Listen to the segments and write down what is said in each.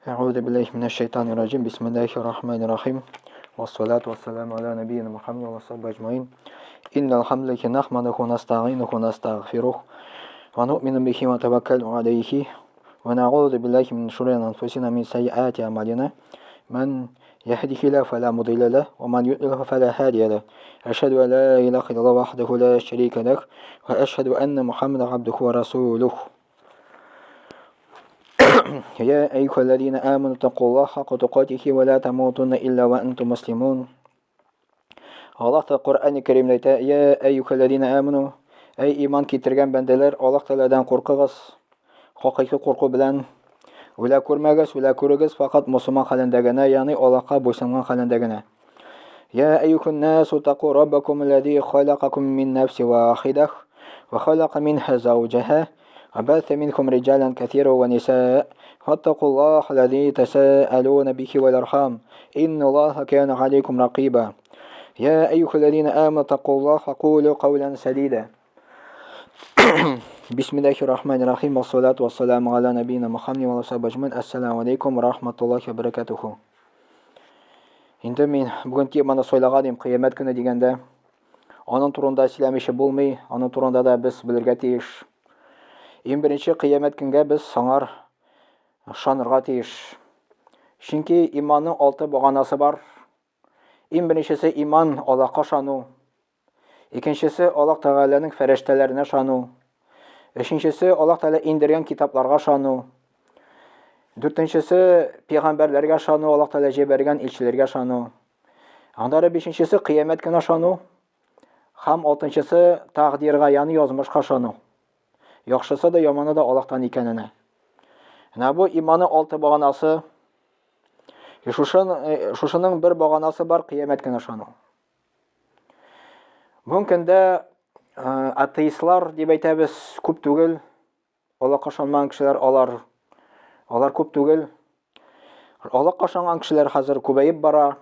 Әгъузу биллаһи минәш шайтанир раҗим. Бисмиллаһир рахманир рахим. Вассалату вассаламу аля набийина Мухаммад ва сахбиһи аҗмаин. Иннал хамдалиллахи нахмадуху ва настаинуху ва настагъфирух ва нуъмину бихи ва натаваккалу алейхи ва нa'удhu биллахи мин шурури анфусина мин сайyiати а'малина. Ман яһдихиллаху фала мудилля лах ва ман юдлилху фала хадия лах. Ашһаду ан ла илаха иллаллах вахдаху ла шарика лах ва ашһаду анна Мухаммадан абдуху ва расулух. يا أيها الذين آمنوا اتقوا الله حق تقاته ولا تموتن إلا وأنتم مسلمون. Аллаһ та Коръән Кәримдә әйтә: "Я әйюхәлләзина аману, әй иман китергән бәндәләр, Аллаһ Тәгаләдән куркыгыз, хакыйкый курку белән. Үлә күрмәгез, үлә күрегез, факат мусульман хәлендә генә, ягъни Аллаһка буйсынган хәлендә генә. Я әйюхән насу таку раббакум аллази халакакум мин нафси вахидах ва халака минха зауҗаха ва бәсә минкум риҗалан кәсира ва ниса фаттакуллаһ аллази тасаалуна бихи вал архам инналлаһа кана алейкум ракиба. Я әйюхәлләзина аману тақуллаһ ва кулу каулян садида. Бисмиллахи рахмани рахим, вассалату вассаламу аля набийна Мухаммад ва алейхи ажмаин. Ассаламу алейкум ва рахматуллахи ва баракатуху. Инде мин бүген теманы сайлаган идем, кыямәт көне дигәндә. Аның турында сөйләмичә булмый, аның турында да без белергә тиеш. Иң беренче кыямәт көнгә без саңар ышанырга тиеш. Чөнки иманның алты баганасы бар. Иң беренчесе иман Аллаһка ышану. Икенчесе Аллаһ Тәгаләнең фәрештәләренә ышану. Өченчесе Аллаһ Тәгалә индергән китапларга ышану. Дүртенчесе пәйгамбәрләргә ышану, Аллаһ Тәгалә җибәргән илчеләргә ышану. Аннары бишенчесе кыямәт көненә ышану. Һәм алтынчысы тәкъдиргә, ягъни язмышка ышану. Яхшысы да, яманы да Аллаһтан икәненә. Менә бу иманы алты баганасы. Шушының бер баганасы бар кыямәт көненә ышану. Бүгенге көндә атеистлар дип әйтәбез, күп түгел. Аллаһка ышанмаган кешеләр алар алар күп түгел. Аллаһка ышанган кешеләр хәзер күбәеп бара.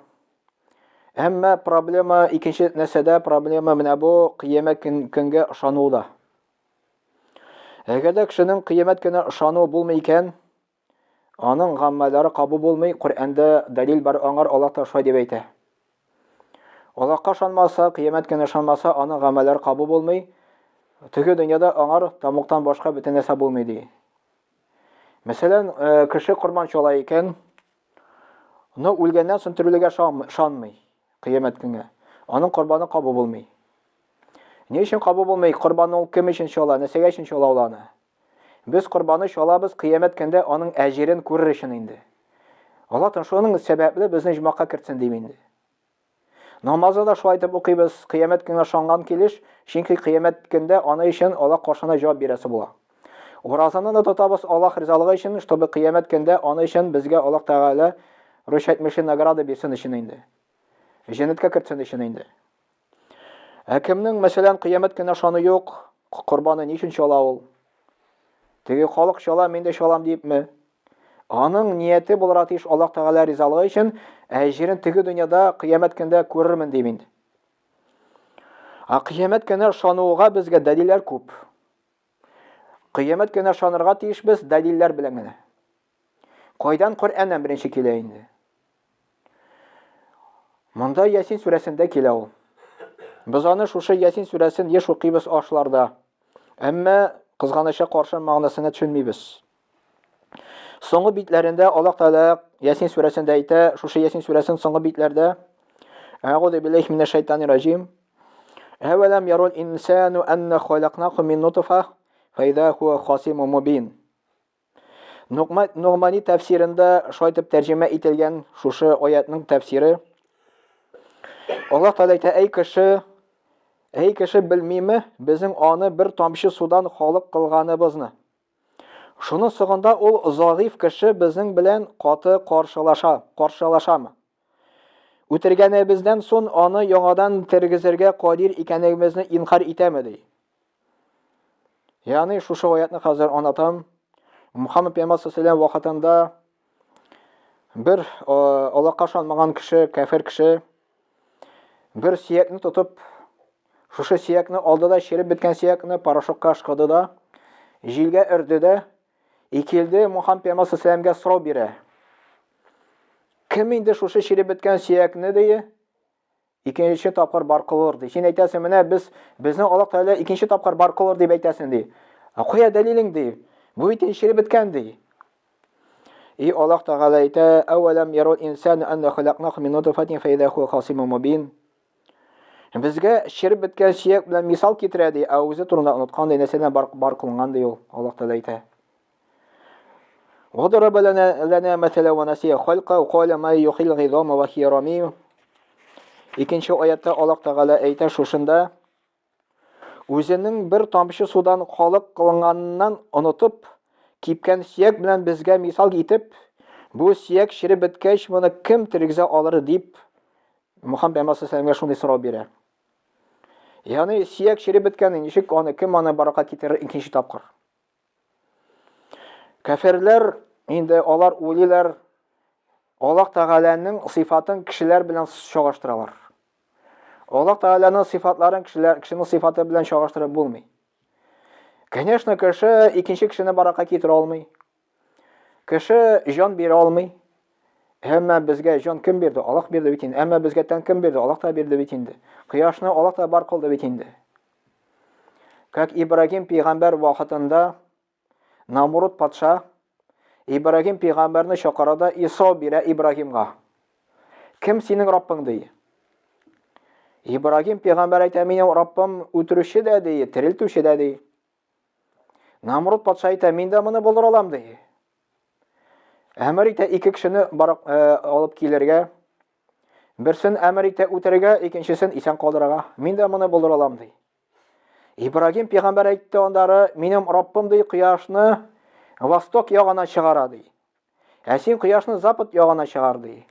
Әмма проблема икенче нәрсәдә, проблема менә бу кыямәт көнгә ышануда. Әгәр дә кешенең кыямәт көненә ышануы булмый икән, Аның гамәлләре кабул булмый, Коръәндә дәлил бар аңар, Аллаһ та шулай дип әйтә. Аллаһка ышанмаса, кыямәт көненә ышанмаса, аның гамәлләре кабул булмый. Теге дөньяда аңар тамуктан башка бөтен нәрсә булмый ди. Мәсәлән, э, кеше корман чала икән, но үлгәннән соң терелүгә ышанмый кыямәт көнгә. Аның корбаны кабул булмый. Ни өчен кабул булмый? Корбанны ул кем өчен чала, нәрсәгә өчен чала ул аны? Без корбаны чалабыз кыямәт көндә аның әҗерен күрер өчен инде. Аллаһ шуның сәбәпле безне җмакка кертсен дим инде. Намазны да шулай итеп укыйбыз, кыямәт көненә ышанган килеш, чөнки кыямәт көндә аны өчен Аллаһ каршына җавап бирәсе була. Уразаны да тотабыз Аллаһ ризалыгы өчен, чтобы кыямәт көндә аны өчен безгә Аллаһ Тәгалә русча әйтмешли награда бирсен өчен инде. Җәннәткә кертсен өчен инде. Ә кемнең, мәсәлән, кыямәт көненә ышану юк, корбаны ни өчен чала ул? Теге халык чала, мин дә чалам диепме? Аның нияте булырга тиеш Аллаһ Тәгалә ризалыгы өчен, әҗерен теге дөньяда кыямәт көндә күрермен дип инде. Ә кыямәт көненә ышануга безгә дәлилләр күп. Кыямәт көненә ышанырга тиешбез дәлилләр белән генә. Кайдан Коръәннән беренче килә инде? Монда Ясин сүрәсендә килә ул. Без аны шушы Ясин сүрәсен еш укыйбыз ашларда. Әмма кызганычка каршы мәгънәсенә төшенмибез. Соңгы битләрендә Аллаһ Тәгалә Ясин сүрәсендә әйтә, шушы Ясин сүрәсен соңгы битләрдә Әгъузу биллаһи минәш шайтанир раҗим. Әвәләм ярул инсану анна халакнаху мин нутфа файда хуа хасимун мубин. Нугмани тәфсирендә шулай итеп тәрҗемә ителгән шушы аятның тәфсире. Аллаһ Тәгалә әйтә, әй кеше, әй кеше белмиме, безнең аны бер тамчы судан халык кылганыбызны. Шуның соңында ул загыйф кеше безнең белән каты каршылаша, каршылашамы? Үтергәнебездән соң аны яңадан тергезергә кадир икәнлегебезне инкар итәме ди. Ягъни шушы аятны хәзер аңлатам. Мухаммад пәйгамбәр саллаллаху вакытында бер Аллаһка ышанмаган кеше, кәфер кеше бер сөякне тотып, шушы сөякне алды да, череп беткән сөякне порошокка ышкыды да, җилгә өрде дә, и килде Мухаммад пәйгамбәр саллаллаху сорау бирә. Кем инде шушы череп беткән сөякне ди, икенче тапкыр бар кылыр ди. Син әйтәсең, менә без безне Аллаһ Тәгалә икенче тапкыр бар кылыр дип әйтәсең ди. Ә кая дәлилең ди? Бу бит инде череп беткән ди. И Аллаһ Тәгалә әйтә, "Әвәләм ярал инсану анна халакнаху мин нутфатин фа иза хуа хасимун мубин." Безгә череп беткән сөяк белән мисал китерә ди, ә үзе турында оныткан ди, нәрсәдән бар, бар кылынган ди ул. Аллаһ Тәгалә әйтә. وضرب لنا لنا مثلا ونسي خلقه وقال ما يحيي العظام وهي رميم. Икенче аятта Аллаһ Тәгалә әйтә шушында үзенең бер тамчы судан халык кылынганыннан онытып, кипкән сөяк белән безгә мисал итеп, бу сөяк череп беткәч, моны кем тергезә алыр дип Мухаммед пәйгамбәр саллаллаху шундый сорау бирә. Ягъни сөяк череп беткән, ничек аны кем аны баракка китерер икенче тапкыр? Кәферләр инде алар уйлыйлар, Аллаһ Тәгаләнең сыйфатын кешеләр белән чагыштыралар. Аллаһ Тәгаләнең сыйфатларын кешеләр кешенең сыйфаты белән чагыштырып булмый. Конечно, кеше икенче кешене баракка китерә алмый. Кеше җан бирә алмый. Әмма безгә җан кем бирде? Аллаһ бирде бит инде. Әмма безгә тән кем бирде? Аллаһ та бирде бит инде. Кояшны Аллаһ та бар кылды бит инде. Как Ибрагим пәйгамбәр вакытында Намруд патша Ибрагим пәйгамбәрне чакыра да Исо бирә Ибрагимга. Кем синең Раббың ди? Ибрагим пәйгамбәр әйтә, минем Раббым үтерүче дә ди, терелтүче дә ди. Намруд патша әйтә, мин дә моны булдыра алам ди. Әмер итә ике кешене барып э, алып килергә. Берсен әмер итә үтерергә, икенчесен исән калдырырга. Мин дә моны булдыра алам ди. Ибрагим пәйгамбәр әйтте андары, минем Раббым ди кояшны восток ягына чыгара ди. Ә син кояшны запад ягына чыгар ди.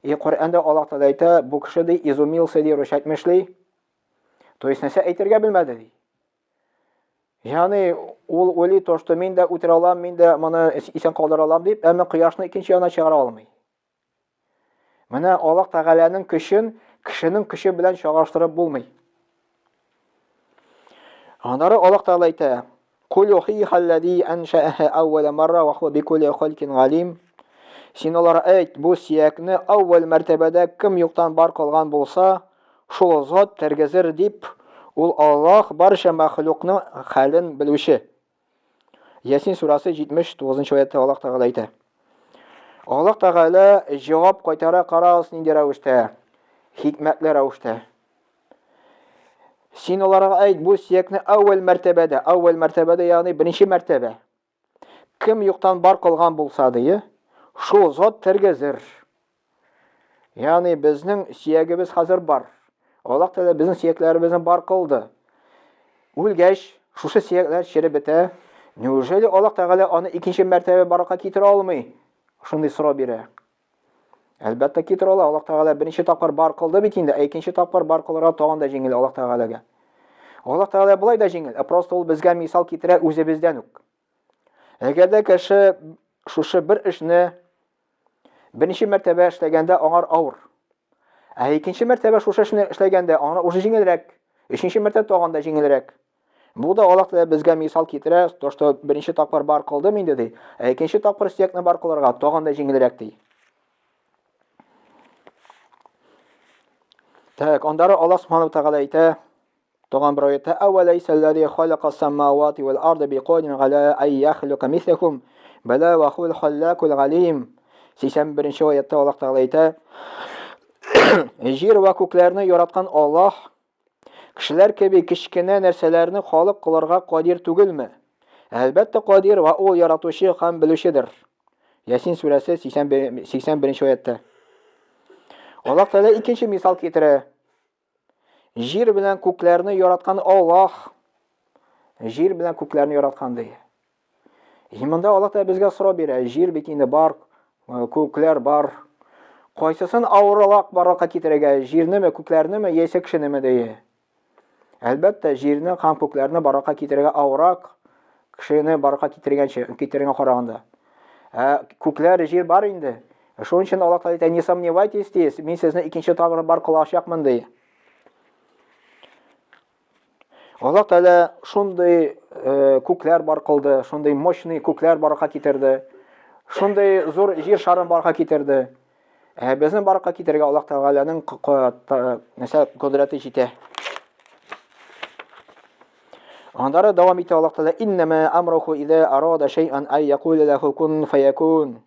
И Коръәндә Аллаһ Тәгалә әйтә, бу кеше ди изумился ди, русча әйтмешли. То есть нәрсә әйтергә белмәде ди. Ягъни ул уйлый то, что мин дә үтерә алам, мин дә моны исән калдыра алам дип, әмма кояшны икенче ягына чыгара алмый. Менә Аллаһ Тәгаләнең көчен кешенең көче белән чагыштырып булмый. Аннары Аллаһ Тәгалә әйтә: "Кул юхиха аллази аншааха әүвәла марра ва хуа бикулли халкин галим." Син аларга әйт, бу сөякне әүвәл мәртәбәдә кем юктан бар кылган булса, шул зат тергезер дип, ул Аллаһ барча мәхлукның хәлен белүче. Ясин сүрәсе 79 аятта Аллаһ Тәгалә әйтә. Аллаһ Тәгалә җавап кайтара карагыз нинди рәвештә? Хикмәтле рәвештә. Син аларга әйт, бу сөякне әүвәл мәртәбәдә, әүвәл мәртәбәдә, ягъни беренче мәртәбә. Кем юктан бар кылган булса, ди, шул зат тергезер. Ягъни безнең сөягебез хәзер бар. Аллаһ Тәгалә безнең сөякләребезне бар кылды. Үлгәч, шушы сөякләр череп бетә. Неужели Аллаһ Тәгалә аны икенче мәртәбә баракка китерә алмый? Шундый сорау бирә. Әлбәттә китерә ала. Аллаһ Тәгалә беренче тапкыр бар кылды бит инде, ә икенче тапкыр бар кылырга тагын да җиңел Аллаһ Тәгаләгә. Аллаһ Тәгалә болай да җиңел, ә просто ул безгә мисал китерә үзебездән үк. Әгәр дә кеше шушы бер эшне беренче мәртәбә эшләгәндә аңар авыр. Ә икенче мәртәбә шушы эшне эшләгәндә аңа уже җиңелрәк. Өченче мәртәбә тагын да җиңелрәк. Бу да Аллаһ Тәгалә безгә мисал китерә, то что беренче тапкыр бар кылдым инде ди, ә икенче тапкыр сөякне бар кылырга тагын да җиңелрәк ди. Так, аннары Аллаһ Субхану Тәгалә әйтә, Тагын бер аятта Әвәләйсә аллази халака самавати вал арда биқадирин галя ай яхлука мислахум бала ва хуал халлакул галим. 81 аятта Аллаһ Тәгалә әйтә: Җир вә күкләрне яраткан Аллаһ кешеләр кеби кечкенә нәрсәләрне халык кылырга кадир түгелме? Әлбәттә кадир вә ул яратучы һәм белүчедер. Ясин сүрәсе 81 аятта. Аллаһ Тәгалә икенче мисал китерә. Җир белән күкләрне яраткан Аллаһ. Җир белән күкләрне яраткан ди. И монда Аллаһ та безгә сорау бирә. Җир бит инде бар, э, күкләр бар. Кайсысын авыррак барлыкка китерергә, җирнеме, күкләрнеме, яисә кешенеме ди. Әлбәттә, җирне һәм күкләрне барлыкка китерергә авыррак, кешене барлыкка китергәнче, китергән караганда. Ә күкләр, җир бар инде. Шуның өчен Аллаһ Тәгалә әйтә, не сомневайтесь, ди, мин сезне икенче тапкыр бар кылачакмын, ди. Аллаһ Тәгалә шундый э, күкләр бар кылды, шундый мощный күкләр барга китерде, шундый зур җир шарын барга китерде. Ә безнең баракка китергә Аллаһ Тәгаләнең нәрсә кодрәте җитә. Аннары дәвам итә Аллаһ Тәгалә иннәмә амруху иза арада шәй'ан ай якула лаху кун фаякун.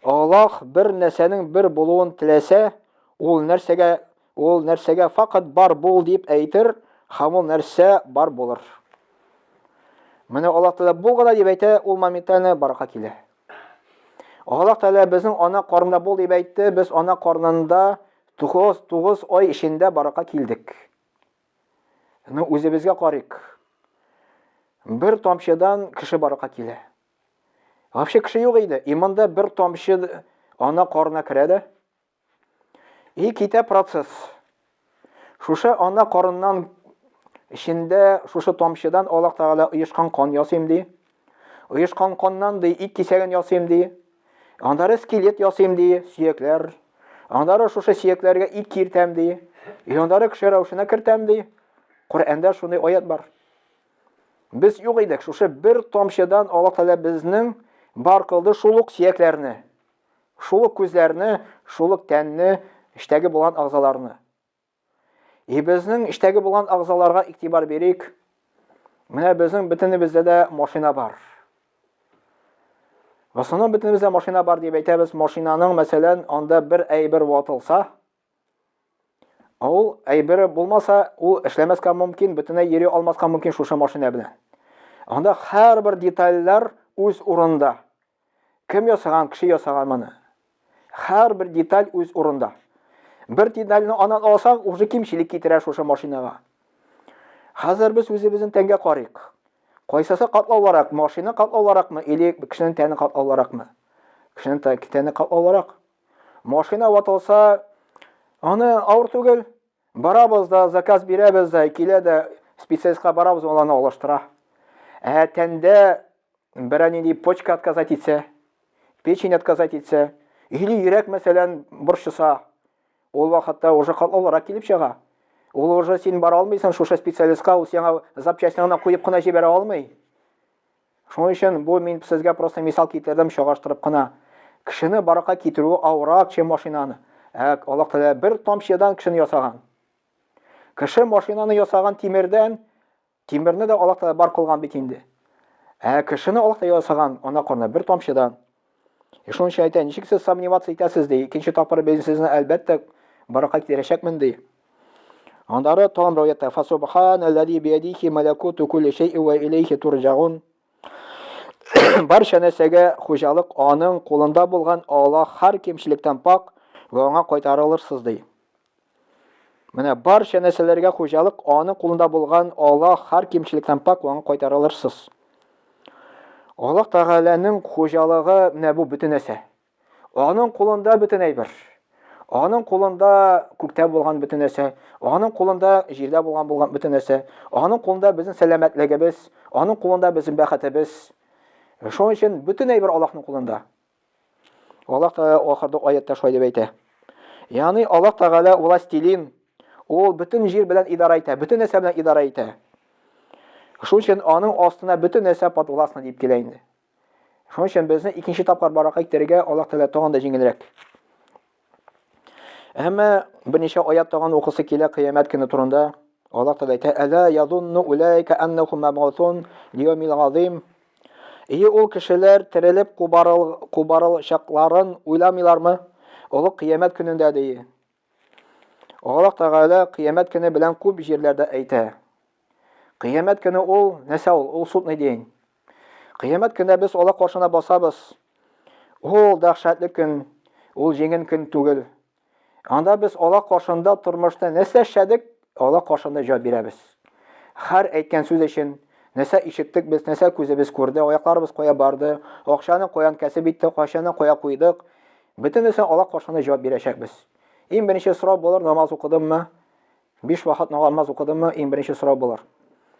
Аллаһ бер нәрсәнең бер булуын теләсә, ул нәрсәгә ул нәрсәгә факат бар бул дип әйтер, һәм ул нәрсә бар булыр. Менә Аллаһ Тәгалә бул гына дип әйтә, ул моментально барака килә. Аллаһ Тәгалә безнең ана карнында бул дип әйтте, без ана карнында 9, 9 ай эчендә барака килдек. Ну, үзебезгә карыйк. Бер тамчыдан кеше барака килә. Вообще кеше юк иде. И монда бер тамчы ана карнына керә дә. И китә процесс. Шушы ана карыннан эчендә шушы тамчыдан Аллаһ Тәгалә оешкан кан ясыйм ди. Оешкан каннан ди ит кисәген ясыйм ди. Аннары скелет ясыйм ди, сөякләр. Аннары шушы сөякләргә ит кертәм ди. И аннары кеше рәвешенә кертәм ди. Коръәндә шундый аят бар. Без юк идек, шушы бер тамчыдан Аллаһ Тәгалә безнең бар кылды шул ук сөякләрне. Шул ук күзләрне, шул ук тәнне, эчтәге булган агъзаларны. И безнең эчтәге булган агъзаларга игътибар бирик. Менә безнең бөтенебездә дә машина бар. В основном бөтенебездә машина бар дип әйтәбез. Машинаның, мәсәлән, анда бер әйбер ватылса, ул әйбер булмаса, ул эшләмәскә мөмкин, бөтенләй йөри алмаска мөмкин шушы машина белән. Анда һәрбер детальләр үз урында. Кем ясаган, кеше ясаган моны. Һәрбер деталь үз урында. Бер детальне аннан алсаң, уже кимчелек китерә шушы машинага. Хәзер без үзебезнең тәнгә карыйк. Кайсысы катлаулырак, машина катлаулыракмы или кешенең тәне катлаулыракмы? Кешенең тәне катлаулырак. Машина ватылса, аны авыр түгел. Барабыз да, заказ бирәбез дә, килә дә, специалистка барабыз, ул аны алыштыра. Ә тәндә берәр нинди почка отказать итсә, печень отказать итсә, или йөрәк, мәсәлән, борчыса, ул вакытта уже катлаулырак килеп чыга. Ул уже син бара алмыйсың шушы специалистка, ул сиңа запчастьны гына куеп кына җибәрә алмый. Шуның өчен бу мин сезгә просто мисал китердем, чагыштырып кына. Кешене барака китерүе авыррак, чем машинаны. Ә Аллаһ Тәгалә бер тамчыдан кешене ясаган. Кеше машинаны ясаган тимердән, тимерне дә Аллаһ Тәгалә бар кылган бит инде. Ә кешене Аллаһ Тәгалә ясаган ана карнына бер тамчыдан. И шуның өчен әйтә, ничек сез сомневаться итәсез, ди. Икенче тапкыр мин сезне әлбәттә барака китерәчәкмен, ди. Аннары тагын бер аятта Фасубханаллази биядихи малакуту кулли шәй'ин ва илейхи турҗаун. Барча нәрсәгә хуҗалык аның кулында булган Аллаһ һәр кимчелектән пак вә аңа кайтарылырсыз ди. Менә барча нәрсәләргә хуҗалык аның кулында булган Аллаһ һәр кимчелектән пак вә аңа кайтарылырсыз. Аллаһ Тәгаләнең хуҗалыгы менә бу бөтен нәрсә. Аның кулында бөтен әйбер. Аның кулында күктә булган бөтен нәрсә, аның кулында җирдә булган булган бөтен нәрсә, аның кулында безнең сәламәтлегебез, аның кулында безнең бәхетебез. Шуның өчен бөтен әйбер Аллаһның кулында. Аллаһ Тәгалә ахырда аятта шулай дип әйтә. Ягъни Аллаһ Тәгалә властелин, ул бөтен җир белән идарә итә, бөтен нәрсә белән идарә итә. Шуның өчен аның астына бөтен нәрсә подвластно дип килә инде. Шуның өчен безне икенче тапкыр барака итәргә Аллаһ Тәгалә тагын да җиңелрәк. Әмма берничә аят тагын укысы килә кыямәт көне турында. Аллаһ Тәгалә әйтә: "Әла язунну улайка аннахум мабгусун лиямил азим." И ул кешеләр терелеп кубарыл кубарылчакларын уйламыйлармы? Олы кыямәт көнендә ди. Аллаһ Тәгалә кыямәт көне белән күп җирләрдә әйтә. Кыямәт көне ул нәрсә ул? Ул судный день. Кыямәт көндә без Аллаһ каршына басабыз. Ул дәһшәтле көн, ул җиңел көн түгел. Анда без Аллаһ каршында тормышта нәрсә эшләдек, Аллаһ каршында җавап бирәбез. Һәр әйткән сүз өчен, нәрсә ишеттек без, нәрсә күзебез күрде, аякларыбыз кая барды, акчаны каян кәсеп иттек, акчаны кая куйдык, бөтенесен Аллаһ каршында җавап бирәчәкбез. Иң беренче сорау булыр, намаз укыдыммы? Биш вакыт намаз укыдыммы? Иң беренче сорау булыр.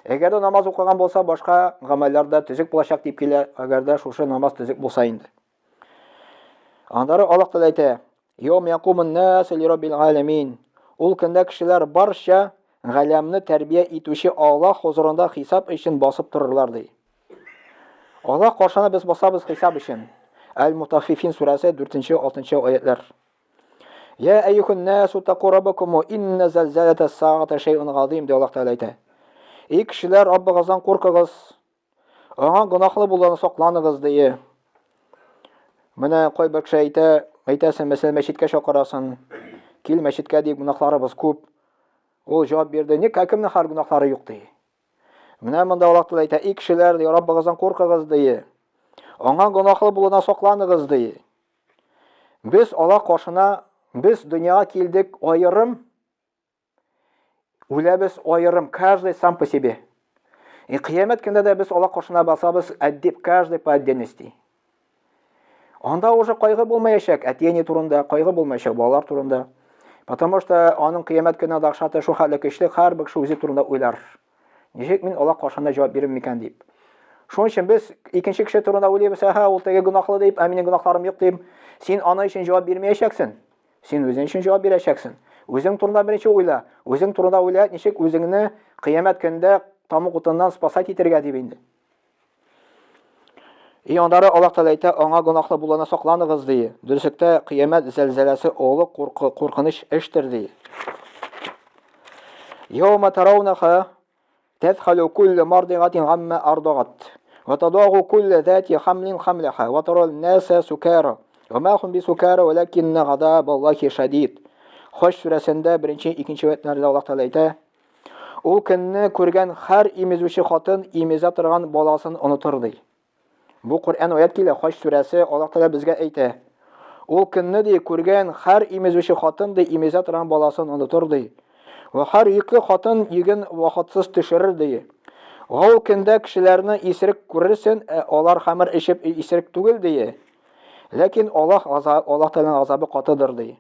Әгәр дә намаз укыган булса, башка гамәлләр дә төзек булачак дип килә, әгәр дә шушы намаз төзек булса инде. Аннары Аллаһ Тәгалә әйтә: "Йawm якумун насу ли раббил аламин." Ул көндә кешеләр барча галәмне тәрбия итүче Аллаһ хозурында хисап өчен басып торырлар ди. Аллаһ каршына без басабыз хисап өчен. Әл-Мутаффифин сүрәсе 4-6 аятлар. Я әйюхун насу таку раббакум инна зәлзәләтә саата шәй'ун газим ди Аллаһ Тәгалә әйтә. Эй кешеләр, Раббыгыздан куркыгыз. Аңа гөнаһлы булудан сакланыгыз ди. Менә кайбер кеше әйтә, әйтәсең, мәсәлән, мәчеткә чакырасың. Кил мәчеткә дип, гөнаһларыбыз күп. Ул җавап бирде, ник кемнең һәр гөнаһлары юк ди. Менә монда Аллаһ Тәгалә әйтә, эй кешеләр, ди, Раббыгыздан куркыгыз ди. Аңа гөнаһлы булудан сакланыгыз ди. Без Аллаһ каршына, без дөньяга килдек аерым, үләбез аерым, каждый сам по себе. И кыямәт көндә дә без Аллаһ каршына басабыз, каждый по отдельности. Анда уже кайгы булмаячак, әти-әни турында, кайгы булмаячак балалар турында. Потому что аның кыямәт көне дәһшәте шул хәтле көчле, һәрбер кеше үзе турында уйлар. Ничек мин Аллаһ каршында җавап бирер микән дип. Шуның өчен без икенче кеше турында уйлыйбыз, әһә, ул теге гөнаһлы дип, ә минем гөнаһларым юк дип. Син аны өчен җавап бирмәячәксең. Син үзең өчен җавап бирәчәксең. Үзең турында беренче уйла. Үзең турында уйла, ничек үзеңне кыямәт көндә тамук утыннан спасать итәргә дип инде. И аннары Аллаһ Тәгалә әйтә, аңа гөнаһлы булуына сакланыгыз ди. Дөреслектә кыямәт зәлзәләсе олы куркы, куркыныч эштер ди. Яума таrawнаха тәзхалу куллу мардигатин гамма ардагат ва тадагу куллу зати хамлин хамлаха ва тарал наса сукара ва ма хум бисукара валакинна газабаллахи шадид. Хаҗ сүрәсендә беренче, икенче аятьләрдә Аллаһ Тәгалә әйтә, Ул көнне күргән һәр имезүче хатын имезә торган баласын онытыр ди. Бу Коръән аят килә, Хаҗ сүрәсе, Аллаһ Тәгалә безгә әйтә. Ул көнне ди күргән һәр имезүче хатын ди имезә торган баласын онытыр ди. Вә һәр йөкле хатын йөген вакытсыз төшерер ди. Вә ул көндә кешеләрне исерек күрерсен, ә алар хәмер эчеп исерек түгел ди. Ләкин Аллаһ Аллаһ Тәгаләнең газабы катыдыр ди.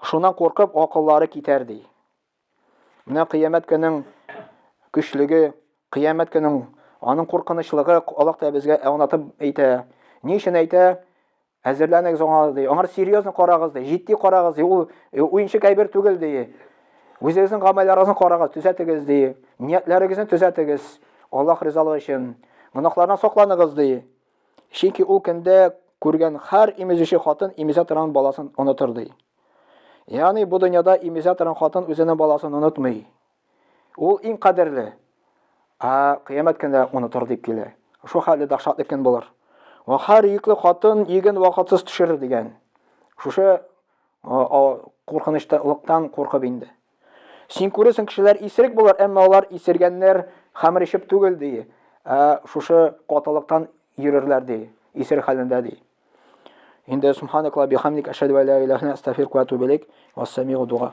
Шуннан куркып акыллары китәр ди. Менә кыямәт көнең көчлеге, кыямәт көнең аның куркынычлыгы Аллаһ та безгә аңлатып әйтә. Ни өчен әйтә? Әзерләнегез аңа ди. Аңар серьезно карагыз ди, җитди карагыз ди. Ул уенчык әйбер түгел ди. Үзегезнең гамәлләрегезне карагыз, төзәтегез ди. Ниятләрегезне төзәтегез. Аллаһ ризалыгы өчен. Гөнаһлардан сакланыгыз ди. Чөнки ул көндә күргән һәр имезүче хатын имезә торган баласын онытыр ди. Ягъни бу дөньяда имезә торган хатын үзенең баласын онытмый. Ул иң кадерле. Ә кыямәт көндә онытыр дип килә. Шул хәтле дәһшәтле көн булыр. Ва һәр йөкле хатын йөген вакытсыз төшерер дигән. Шушы куркынычлыктан куркып инде. Син күрәсең, кешеләр исерек булыр, әмма алар исергәннәр хәмер эчеп түгел, ди. Ә шушы катылыктан йөрерләр, ди. Исерек хәлендә, ди. Инде субханакалла бихамдик ашһаду ан ла илаһа илля астагфирука ва атубу илейк. Вассамигу дуга.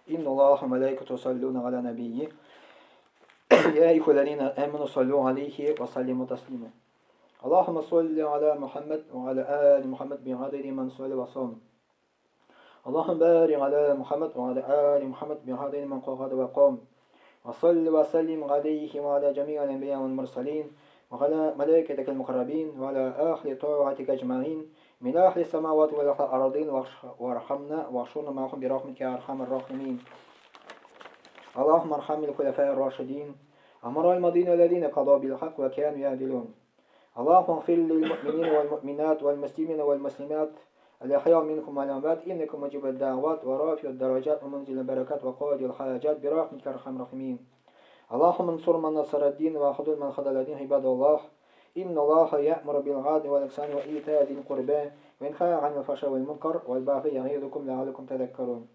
Инна Аллаха малайкату юсаллуна аля набийи. Я айюхаллазина аману саллю алейхи ва саллиму таслима. اللهم صل على محمد وعلى آل محمد بعدد من صلى وصام. اللهم بارك على محمد وعلى آل محمد بعدد من قعد وقام. وصل وسلم عليه وعلى جميع الأنبياء والمرسلين وعلى ملائكتك المقربين وعلى أهل طاعتك أجمعين من أهل السماوات والأرضين وارحمنا واحشرنا معهم برحمتك يا أرحم الراحمين. اللهم ارحم الخلفاء الراشدين أمر المدينة الذين قضوا بالحق وكانوا يعدلون. اللهم اغفر للمؤمنين والمؤمنات والمسلمين والمسلمات الأحياء منكم والأموات إنك مجيب الدعوات ورافع الدرجات ومنزل البركات وقاضي الحاجات برحمتك أرحم الراحمين. اللهم انصر من نصر الدين وخذل من خذل الدين عباد الله. إن الله يأمر بالعدل والإحسان وإيتاء ذي القربى وينهى عن الفحشاء والمنكر والبغي يعظكم لعلكم تذكرون.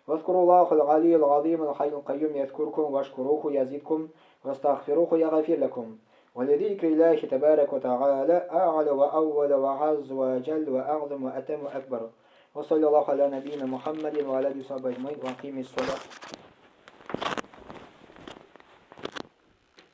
واذكروا الله العلي العظيم الحي القيوم يذكركم واشكروه يزدكم واستغفروه يغفر لكم. ولذكر الله تبارك وتعالى أعلى وأول وعز وجل وأعظم وأتم وأكبر. وصلى الله على نبينا محمد وعلى آله وصحبه أجمعين وأقيم الصلاة.